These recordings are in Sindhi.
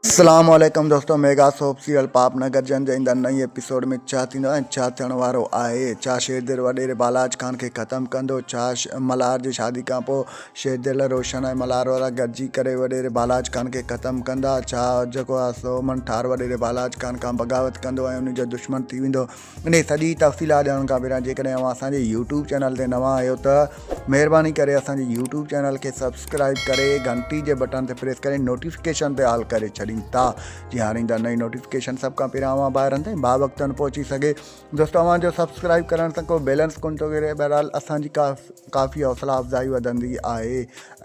اسلام عليڪم دوستو ميگا سوپ سيريل پاپ نگر جن جي ايندڙ نئين ايپيسوڊ ۾ ڇا ٿيندو ۽ ڇا ٿيڻ وارو آهي ڇا شيردل وڏيري بالاچ خان کي ختم ڪندو ڇا ملهار جي شادي کان پوء شيردل روشن ۽ ملهار وارا گڏجي ڪري وڏيري بالاچ خان کي ختم ڪندا ڇا جيڪو آهي سو منٺار وڏيري بالاچ خان کان بغاوت ڪندو ۽ ان جو دشمن ٿي ويندو انهي سڄي تفصيلات ڄاڻڻ کان پهريان جيڪڏهن اوهان اسان جي يوٽيوب چينل تي نوان آهيو ته مهرباني ڪري اسان جي يوٽيوب چينل کي سبسڪرائب ڪري گهنٽي جي بٽڻ تي پريس ڪري نوٽيفڪيشن تي آل ڪري ڇڏيندا جيئن هاڻي ايندڙ نئين نوٽيفڪيشن سڀ کان پهريان اوهان ڀائرن تائين با وقتن پهچي سگهي. دوستو اوهان جو سبسڪرائب ڪرڻ سان ڪو بيلنس ڪونه ٿو ڪري بهرحال اسان جي ڪافي حوصلا افزائي وڌندي آهي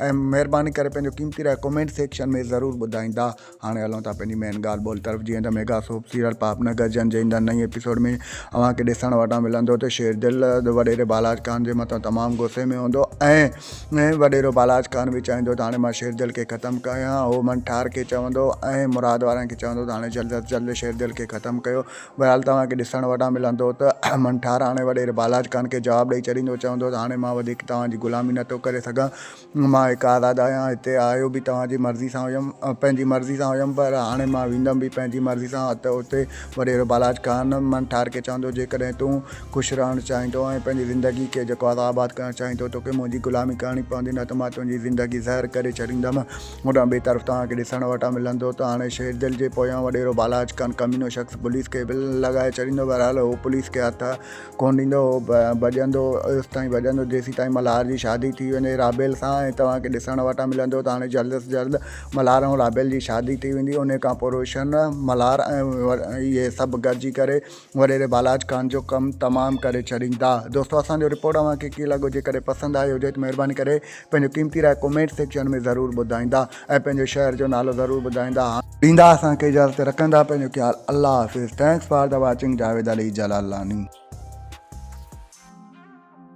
۽ مهرباني ڪري پنهنجو قيمتي راء ڪمينٽ سيڪشن ۾ ضرور ٻڌائيندا. هاڻي هلون ٿا پنهنجي مين ڳالهه ٻولهه طرف جيئن ته ميگا سوپ سيريل پاپ نه گجن جي ايندڙ نئين ايپيسوڊ ۾ اوهان کي ڏسڻ وٽان ملندو ته شير دل وڏيري بالاچ خان جي مٿان تمام غصي ۾ هوندو ۽ وڏيرو بالاچ خان به چاهيندو ته هاڻي مان شير دل کي ختم ڪيان هو منٺار کي چوندو ۽ مراد وارن کي چوندو ته هاڻي جلد از جلد شير دل کي ختم ڪيو بهرحال توهان کي ڏسڻ وٽان ملندو ته منٺار هاڻي وڏيري بالاچ خان کي جواب ڏئي ڇڏيندو چوندو ته هاڻي مان وڌيڪ توهان جي غلامي نٿو ڪري سگهان مان هڪ آزاد آهيان، هتي آيو به توهان جي مرضي سان هيم، پنهنجي مرضي سان هيم پر هاڻي مان ويندم به پنهنجي مرضي سان ته اتي وڏيرو بالاچ خان منٺار کي چوندو جيڪڏهن تون خوش رهڻ چاهين ٿو ۽ پنهنجي زندگي کي جيڪو آهي آباد ڪرڻ چاهين ٿو توکي منهنجي غلامي ڪرڻي پوندي نه ته مان تنهنجي زندگي زهر ڪري ڇڏيندم. هوڏانهن ٻئي طرف توهان کي ڏسڻ وٽان ملندو ته هاڻي شيردل جي پويان وڏيرو بالاچ خان ڪمينو شخص پوليس کي به لڳائي ڇڏيندو بهرحال هو پوليس کي هٿ ڪونه ڏيندو هو، ڀڄندو ايستائين ڀڄندو جيسيتائين ملهار جي شادي ٿي وڃي رابيل سان ۽ توهان کي ڏسڻ وٽان ملندو ته هاڻي جلد از جلد ملهار ۽ رابيل جي شادي ٿي ويندي انهي کان پوء روشن، ملهار ۽ اهي سڀ گڏجي ڪري وڏيري بالاچ خان جو ڪم تمام ڪري ڇڏيندا. دوستو اسان جو رپورٽ اوهان کي ڪيئن لڳو جيڪڏهن پسند آيو هجي ته مهرباني ڪري پنهنجو قيمتي راء ڪمينٽ سيڪشن ۾ ضرور ٻڌائيندا ۽ پنهنجي شهر جو نالو ضرور ٻڌائيندا. ڏيندا اسان کي اجازت رکندا پنهنجو خيال الله حافظ thanks for the watching Javed Ali Jalalani.